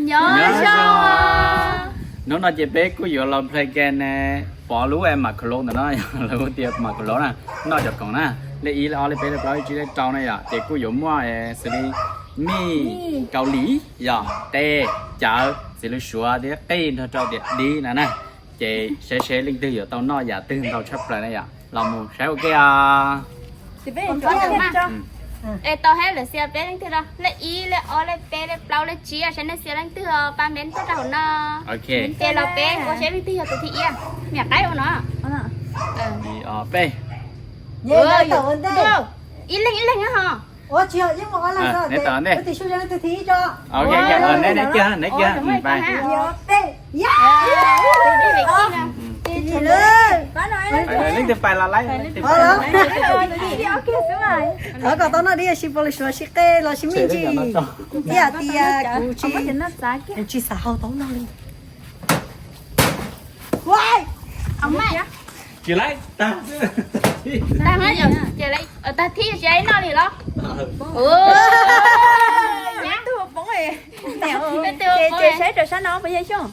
Nyob zoo. Hnub no ces peb kuj yuav los play game ne, pov lub mas khau lov ntawm no, lawv tias mas khau lov na, noj cov khoom na, lej ib lej ob lej peb lej plaub lej tsib lej rau na yom, ces kuj yuav muaj xws li mij, Kaus Lim yom, qe, cawv, txiv lws suav thiab qij nrog rau tias dib na na. Ces saib seb leej twg yuav tau noj yam twg ntau tshaj plaws na yom, los mus saib ua ke os. Es tau hais lawm xia peb leej twg los? Lej ib, lej ob, lej peb, lej plaub, lej tsib, saib nej xia leej twg os, pab meb tuaj rau hauv no. Ces los peb ua saib leej twg yog tus thib ib. Niam qaib ua no. Peb. Ib leeg ib leeg ho. Neb kiag, neb kiag. Leej twg pais los laib. Thov kom tau noj dib, sib pov lws suav sib qe los sib mij ntsis. Ib yam tias kuv tsis xav hau tau noj li. Tsis laib, tag. Tag thib tsis laib noj li los? Ces saib rau sab no puas yog xyoo?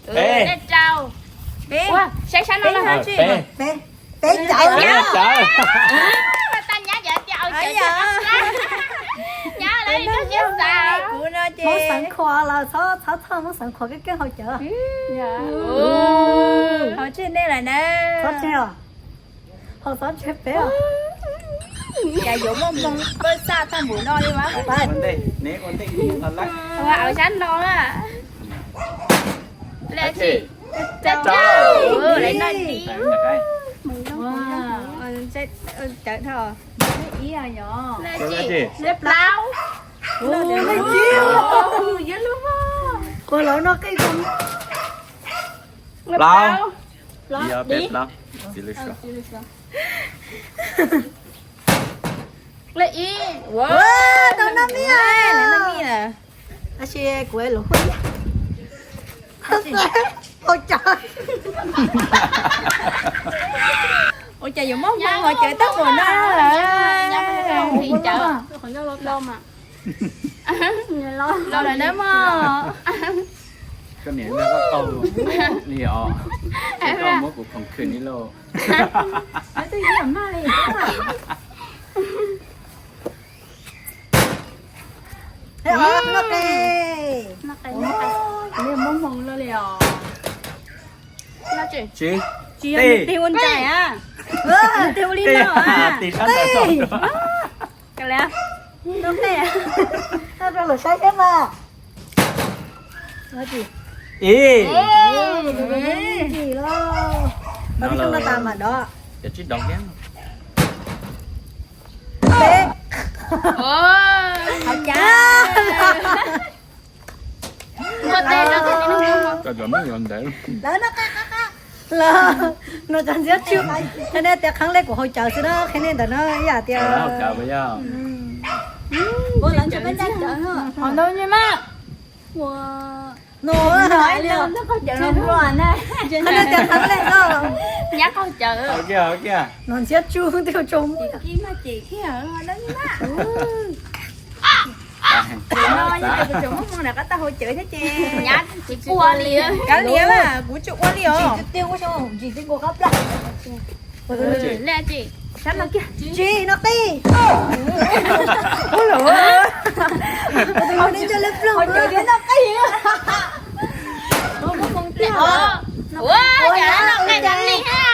Peb. Rau. Peb. Saib sab no no. Peb. Peb cawv. Nyab cawv. Nyab lawv kuv no ces Hmoob Xeev Khuam los txhob, txhob txhawj, Hmoob Xeev Khuam keb keb haus cawv. Haus tseg nej lawm na. Txhob tseg os. Haus txhob tseg peb os. Cas yuav muaj hmoo pawj xaj tag npaum no li mas. Ua ntej, neb ua ntej. Ua au sab no na. Lej tsib, lej rau, lej no dib. Cawv dhau. Lej tsib, lej plaub. Ua lawv no qij ko. Plaub. Plaub. Ib, ob, peb, plaub. Txiv lws suav. Lej ib. Tau noj mij. Tab sis kuv lus huaj ib. Haus cawv. Ua cas yuav muaj hmoo haus cawv tag npaum no lawm. Los lawm na mog. Koj niam, koj tau li os. Koj muab kuv khoom khwm li lauj. Noj qe. Noj qe, noj qe. Muab hmoo loj li os. Tsis, tsis yog nws tig ua ntsais a. Nws tig ua li no a. Tig sab ntawd. Kav liam. Noj qe. Noj rau lawv saib thiab mas. Ib. Ib los. Los tib tug no tas mam dov. Cov tsib dov thiab. Peb. Haus cawv. Muaj tej no thiaj li muaj hmoo. Cov me nyuam ntawd. Lawv no qab qab qab. Los no cov ntxhiab tsuj. Qhia nej tias qhov lej kuv haus cawv xwb na, qhia nej ntawm no ib yam tias. Hauv ntau nyiaj mas. No, qhia nej tias qhov lej no. Nyab qaug cawv. No ntxhiab tsuj twb tso muab. Nyab tsis ua li. Kav liam mas, kuv tsis ua li os. Tsis, no qij. Ua, no qij li ha.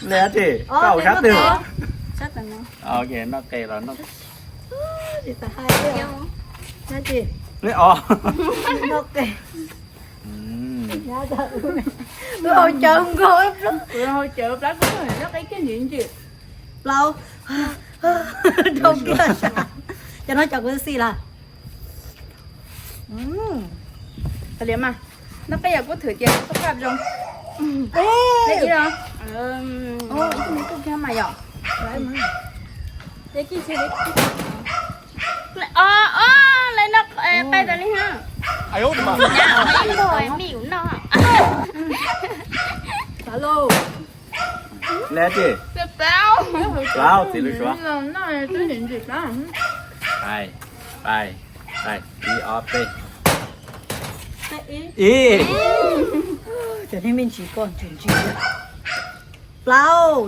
Li tsis, koj sab twg? Ok, noj qe los noj. Wb haus cawv nkaus, wb haus cawv plab kuj noj qe kiag ntsis ntsis. Plaub. Dhau kiag sab. Cov no cov kuv xis lawm. Kav liam mas, noj qe yog kuv thwm tias koj pab zoo. Ib los, ib tug me kuj kiag mas yom. Os, os, lawv noj qe tas li na. Nyab, ib tug me kuv noj. Lawv ces, plaub, plaub. Plaub, txiv lws suav. Pais, pais, pais, ib, ob, peb. Ib. Cov nej me ntsis ko ntsim ntsim. Plaub,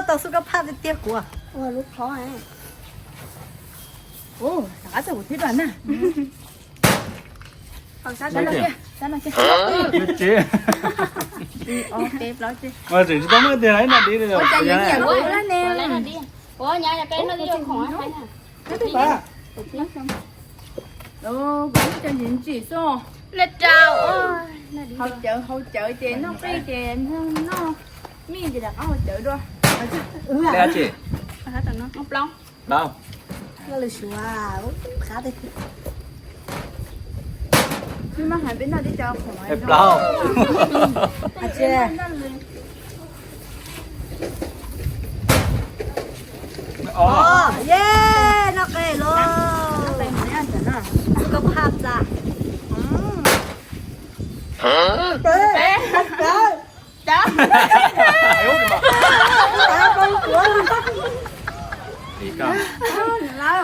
tau xub kab phaj tiag tiag kuv. Ua lub qhov. Ua, rov qab txog kuv thiab dua na. Tsev. Ua tsev tsis tau muaj tiag ib no div li. Ua cas nyiam ua ne. Ua nyav peb no. Kuv ib co ntsim ntsim xwb. Haus cawv, haus cawv ces noj qij ces noj mij ces rov qab haus cawv dua. Plaub. Plaub. Lws suav, qab tiag. Plaub. Os, ye, noj qij lauj. Xub kab phaj txav.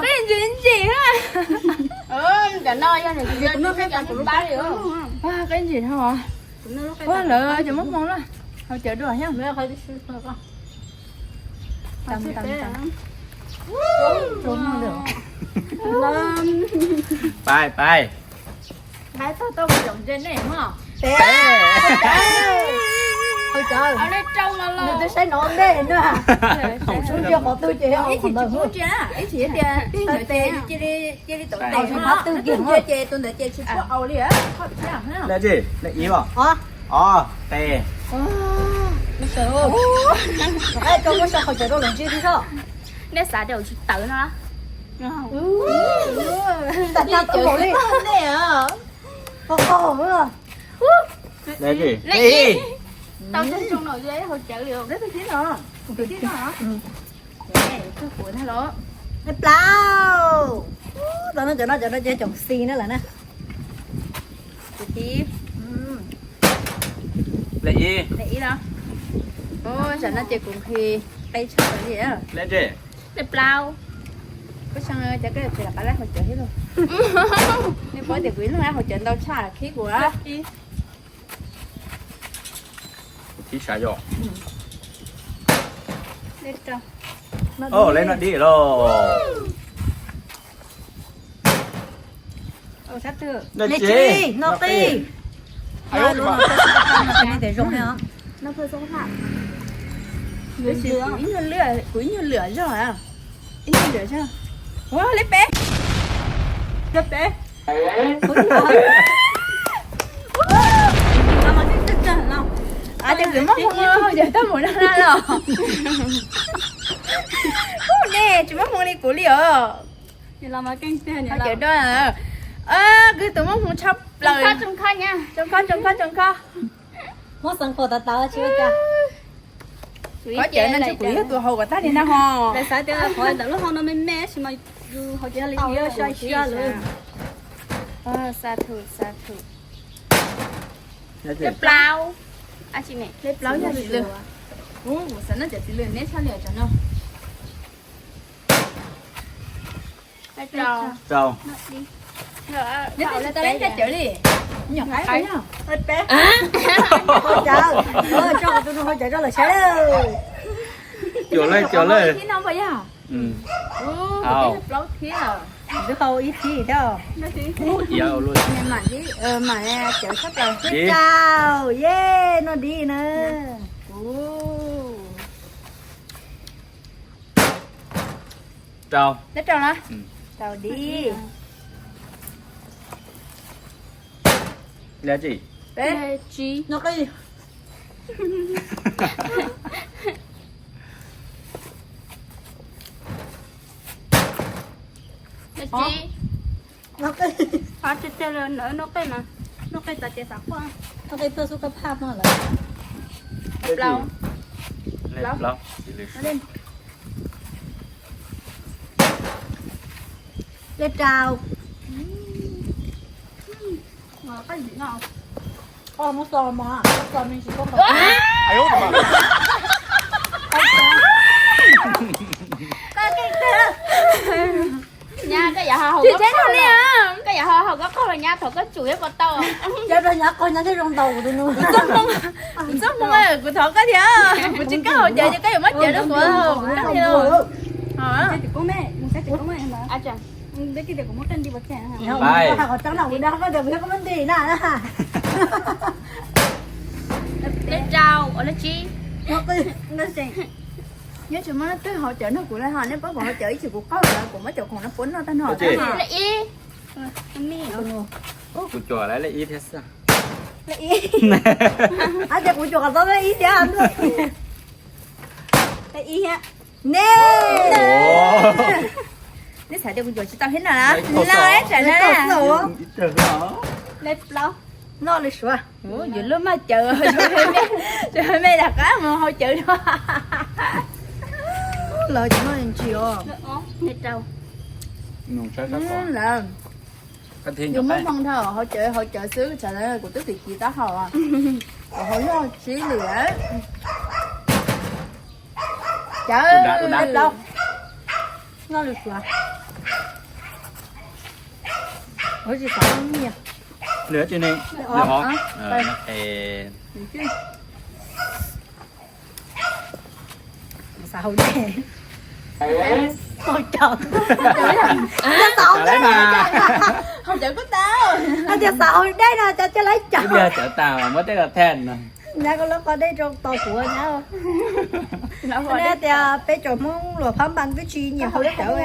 Qij ntsim ntsim. Cov no yog nws, qij ntsim dhau. Ua lawv cov muab hmoo na. Haus cawv dua thiab. Pais, pais. Nqaij tag tau mus zaum ntse nej mog. Haus cawv. Nws twb saib no nej na. Thaum sub ntsia qhov twg ces ib chim tsis pub ntsia, ib chim tias tig ntawd ces cia li tau tes no, tig ntsia ces tus ntawd ces tsis pub au li. Os, tes. Rau muab sau haus cawv rau lawv ntsib thiab soj. Nej xav tias kuv tsis tawv no. Tau zoo zoo no haus cawv li. Plaub. Tau no cov no cov no ces cov xis na lawm na. Tus thib. Ib no. Tam no ces kuv nqhis qe tshaj li. Plaub. Kuv xav tias koj yuav tsum rov qab haus cawv thiab lauj. Nej paub tias kuv ib leeg haus cawv ntau tshaj khib kuv. Thib sav yog. Lej no dib lauj. Noj qij. Kuv ib nyuag lwm zog. Ib nyuag lwm zog. Ua lej peb. Lej peb. Ces kuv muab hmoo yog tau mus no na los. Nej tsis muab hmoo li kuv li os. Cawv dua. Koj tus muab hmoo tshaj plaws. Tsoo kho, tsoo kho, tsoo kho. Muab xeev khuam tav tav tsis ua cas. Koj cawv no ntshe kuv yog tus haus kom tag li na ho. Lawv xav tias qhov ntawm lub hau no me me tab sis mas yus haus cawv li yus sai siab lawm. Xa thu, xa thu. Lej plaub. Lej plaub yog txiv lws. Kuv xav noj cov txiv lws neb tshaj li cov no. Rau. Neb twb tsis tau leb cov cawv li. Nyuam qaib yog. Cawv, coj tus haus cawv rau lawv saib. Cuam lawm, cuam lawm. Thib no puas yog? Plaub thib. Twb haus ib thib thiab. Mam cawv tshaj plaws. Rau, ye, noj dib na. Rau. Neb rau na. Rau dib. Peb. Noj qij. Noj qij. Noj qij tas ces xav quaj. Noj qij tuaj xub kab phaj mog lawm. Plaub. Lej rau. Muab xo mog, xo me ntsis koj nqa. Tsis tsheb no li. Koj yam ho haus koj qaug los nyab thov koj tsum thiab puas tau? Cov rau nyab qaug nyab thiaj zoo ntaus kuv tus nus. Kuv txoj hmoo, kuv thov koj thiab. Kuv tsis kam haus cawv ces koj yuav muab cawv rau kuv, kuv kam thiab. Lej rau, ua lej tsib. Nyob tsis muaj leej twg haus cawv nrog kuv li ho, nej paub kuv haus cawv ib chim kuv qaug lawm, kuv muab cov khoom no puab noj tag no. Lej ib. Kuv cuam lawv lej ib thiab xwb. Lej ib. Ab, ces kuv cuam kom tau lej ib thiab. Lej ib thiab. Ne. Nej xav tias kuv cuam tsis tau thiab na? Lej tsam na. Lej plaub. Noj li suav. Yus lub maj cawv, me lam qab mus haus cawv no. Lawv cov no ntsis os. Lawv, yus muaj hmoo dhau haus cawv, haus cawv xwb, tsam kuv twb kim kiv taub hau. Kuv haus loj tsib lwm. Cawv, lej plaub. Noj li suav. Ua tsis xav nyiaj. Lwm tsis ne? Xav haus dej. Haus cawv. Haus cawv kuj tau. Hais tias xav haus dej no cov cia lawv cawv. Cawv tas muab dej los thaj no. Nyab koj lub qhov dej rau tos kuv nyab. Nej tias peb cov Hmoob luam phab npas twb tsis nyiam haus dej cawv.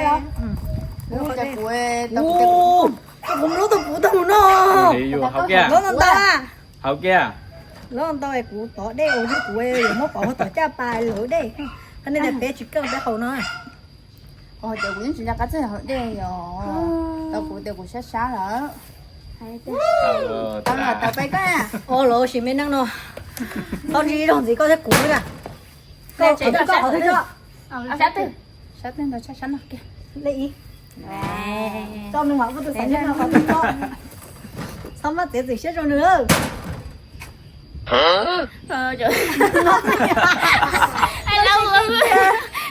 Kuv lub tus kuv tau no. Haus kiag. Haus kiag. Lov ntau kuv tov dej ua li kuv yuav muab pov hauv tom caj pas lov dej. Qhov nej tias peb tsis keej peb haus no. Haus cawv kuv yeej tsis nco qab txog haus dej yom. Tau kuv tias kuv sab sab lawm. Tau lawm, tau peb koj. Ua los sis me neej no. Qhov ntshe ib zaug ntxiv koj thiab kuv na. Koj qhov twg koj qhov twg koj. Sab twg? Sab twg ntawd sab sab no kiag. Lej ib. Txhob maj txiav txim siab rau nws.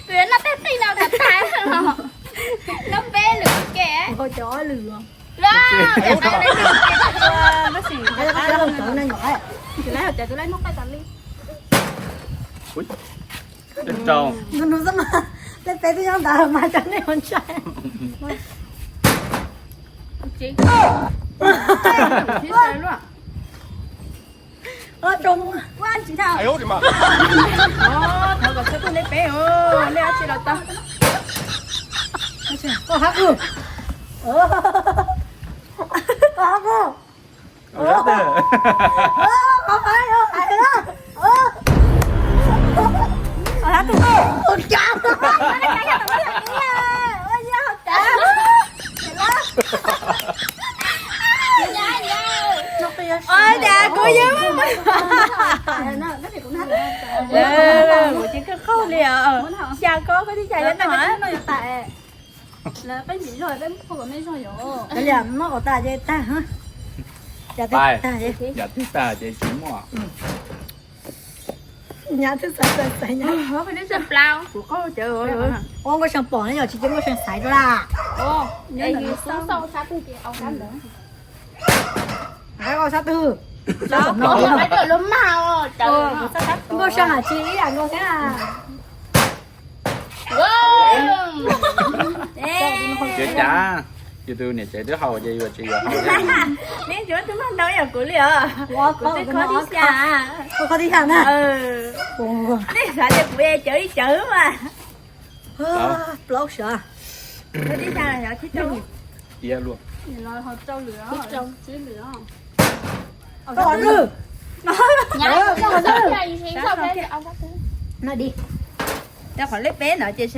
Kuv yuav noj tej qij no tas tas, noj peb lwm ke. Cov ob lwm os. Tsis lawv hais tias tus lej noj qij tas li. Nus xab mas, tej peb twb nyob ntawd mas cov nej ho ntshai. Thov kom txhob tuaj lej peb, lej ob tsi los tau. Koj hab kuj. Koj hab kuj. Kuv yeej, kuv tsis kawg qaug li os. Xya koj koj tib xya yog no. Noj kom tag ces tag. Yam twg tag ces tsis muaj. Nyab twb xaiv xaiv xaiv nyab. Kuv qaug cawv. Ua Nkauj Seej pom ne, yog tsis cia Nkauj Seej xaiv rau lawm. Nkauj Seej twg? Nkauj Seej hais tsis ib yam nkaus thiab. Tsis cas, yus tus niam tsev twb haus ces yuav tsis yuav haus. Neb tsis muaj tus mag ntau yam kuv li os. Kuv twb khob tib xya. Khob tib xya na. Nej xav tias kuv cawv ib cawv mas. Plaub sav. Khob tib xya los yog thib rau. Ib lub. Rau qhov lej peb no ces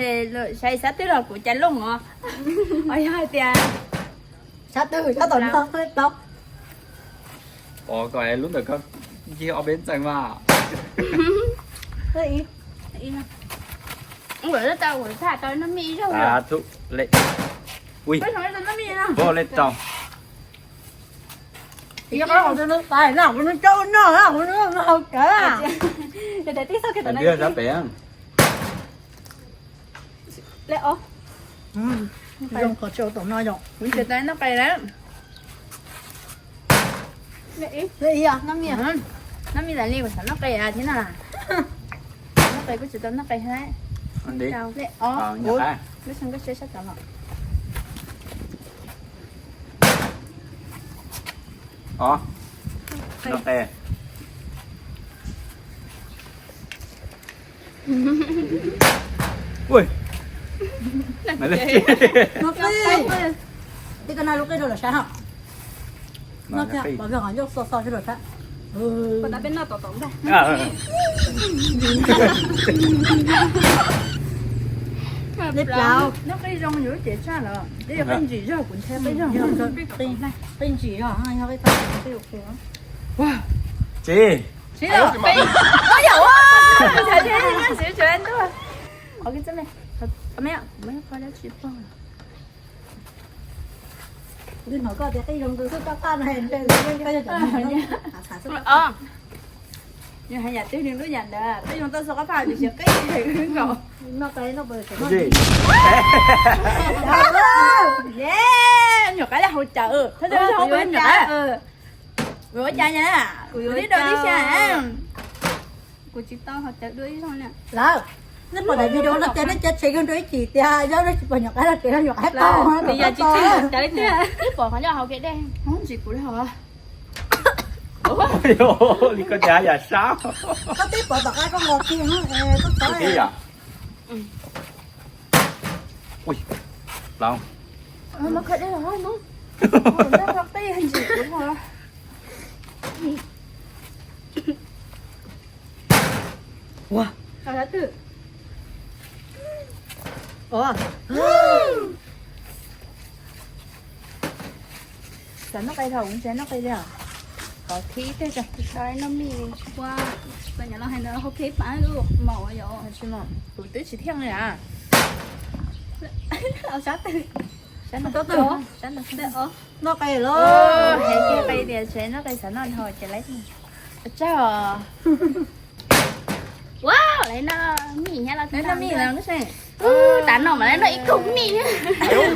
sai xab twb los kuv cas looj os. Os yog hais tias xab twg sab tom no plaub. Pov kom lub ntawm koj ncig ob peb ntxees mas. Ua tau ua tau noj mij ib zaug. Ua lej rau. Lej ob. Zoo qhov tsis ua tom no yom. Kuv tsis tau noj qe lawm. Noj ib, noj ib, noj mis tas li kuv xav noj qe thiab na. Noj qe kuj tsis tau noj qe thiab. Lej ob, lub xyoo koj siab sab tod los. Os, noj qe. Ui, tej ko noj lub qij rau lawv saib hos. Noj thiab pom yog qhov ncauj xo xo sib lawm sab. Noj qij zoo yus lub cev tshaj los, qij ntsim zog kuv nthe qij zog. Qij ntsim zog yog qij tau qij ua. Tsis, tsis los qij, ua yam ua, ntxhais thiab nyob ntxwv tsuav ntuj. Qhov kib txoj me, qhov me, kuv muab qhov dab tsi pog. Twb hnov koj tias qij zoo tus xub qab phaj no, yog hais yam twg nws lub yam ntawd, qij zoo tau xub qab phaj tiam sis qij nkaus. Nyuam qab hau cawv, nyuam qab, ua cas na, kuv tib rau tib xya. Kuv tsis tau hau cawv dua ib zaug na. Lawv, nej pom daim video no ces nej cia tsev kawg rau ib chim tias yog nej tsis pom nyuam qab los tsev los nyuam qab tau. Twb pom qhov ncauj hauv kev dej, ntsis kuv li hos. Li koj cas yam sab. Koj twb pom tom qab koj nqos kiag, koj tib yom. Ui, plaub. Mas koj dej los no. Qij ntsis kuv hos. Ua, xav noj qe thaum kuv tsis noj qe li os. Qhov khib tej tso, noj mij ua, nyob no hais ntawd hau khib pab lub maum yom. Kuv twb tsis thiaj li a. Sab twg? Sab ntawd. Noj qe los. Hais kiag qe tias tsev noj qe xav noj dhau ces lawv tsag os. Ua, lawv noj mij thiab los noj mij los. Tav no mas lawv noj ib kaug mij. Nws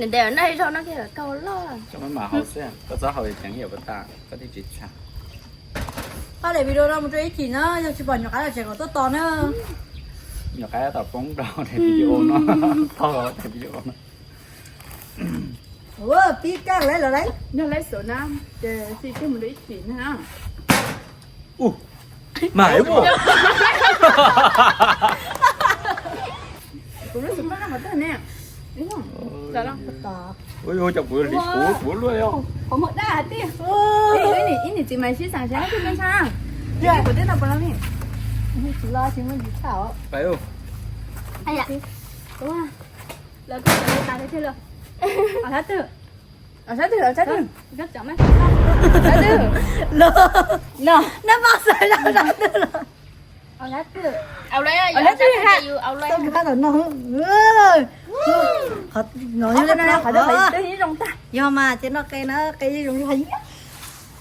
ntes noj ib zaug no kiag kaug loj. Koj mam haus xwb, koj txhob haus ceev yam puas tas, koj thiaj tsis txhab. Pab daim video no mus rau ib chim na, yog tsis pom nyuam qab los tsev kom tuaj tos na. Nyuam qab tab tom poob rau daim video no, tau daim video no. Ua pib kaj lawm lawm. Yog lawv xav na, ces txi kiag mus rau ib chim na. Ua, mas ua. Kuv lub xov tooj no qhov twg ne? Ua, cov kuv li kuv kuv luaj yog. Qhov muag daj tiag. Ib niam txiv mas sib xav seb twb peb tshaj. Kuv twb tau pom los ne. Tsis los tsis muaj tsis tshaj os. Pais. Lawv kuj tseem tas tiag los. Os, sab twg? Os, sab twg? Os, sab twg? Sab twg? Los, no mas xav los sab twg los? Os, sab twg? Os, sab twg ha? Qhov no yog qhov twg qhov twg zoo tag. Yog mas ces noj qe na, qe zoo yog.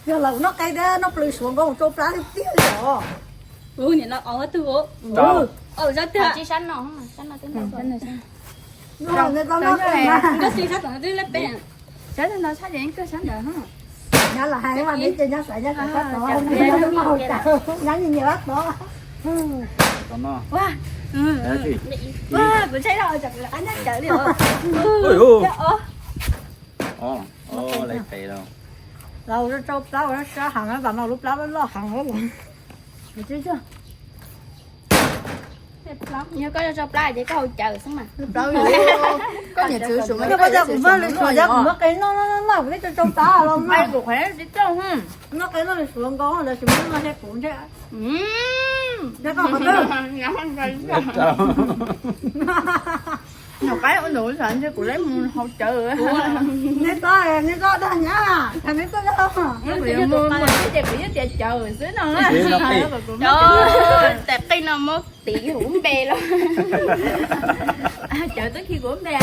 Yog lawv noj qe thiab noj plws suav nkaus tsau plab tiag tiag li os. Ua, niam no os, sab twg? Os, sab twg? Sab no, sab no twb noj. Sab no sab. Koj tsis sab tom no twb lab peb. Sab no sab ces koj sab ntawd. Nyob los hais mas neb ces nyob xaiv nyob xaiv sab tod, nyob lub haus cawv, nyob nyias nyias lab tod. Kuv ntshai los tsam kuv rov qab nyob cawv li os. Lawv tsau plab ua sab heev, tam no lub plab loj loj heev. Yog koj tso plab ces koj haus cawv xwb mas. Koj niam txwv suav, koj niam txwv suav, kuv muab qe noj noj noj, kuv twb tso tsau plab los mas. Kuv qhuav tsis tau. Noj qe noj li suav nkaus lawv tsis muab noj thiab kuv ntshe. Nyuam qaib ua ntu xav ntshe kuv lawv mus haus cawv. Neb txhob, neb txhob dag nyab, neb txhob dag. Kuv yuav mus mus xwb ces kuv yeej tias cawv xwb no. Tais qij no muab tiv huv npe los. Cawv twb khi kuv npe a.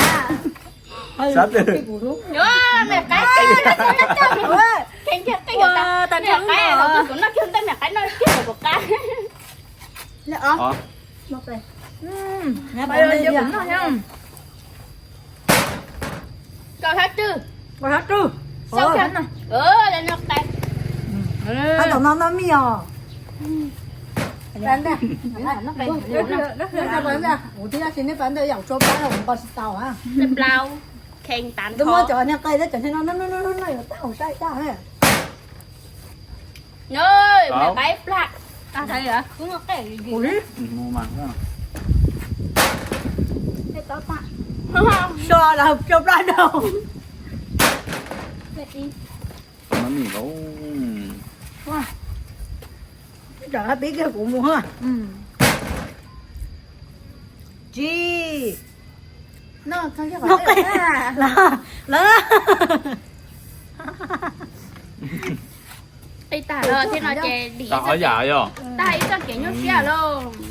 Sab twg? Yuav me qaib qij. Qab, tus noj kiag ntej me qab noj kiag kuv qab. Koj hab twg? Koj hab twg? Tab tom no noj mij os. Ua tib yam tsis nej pab ntawd yam tsua plab los npau tsis tau. Twb muab cov niag qe thiab cov niag no no no no yuav tau saib tag. So los tsua plab rau. Tsam hab pib kiag kuv mus ha. Tsis. Lawv. Qi tag lawm thiab no ces dim tag ib txoj kev nyuaj siab lauj.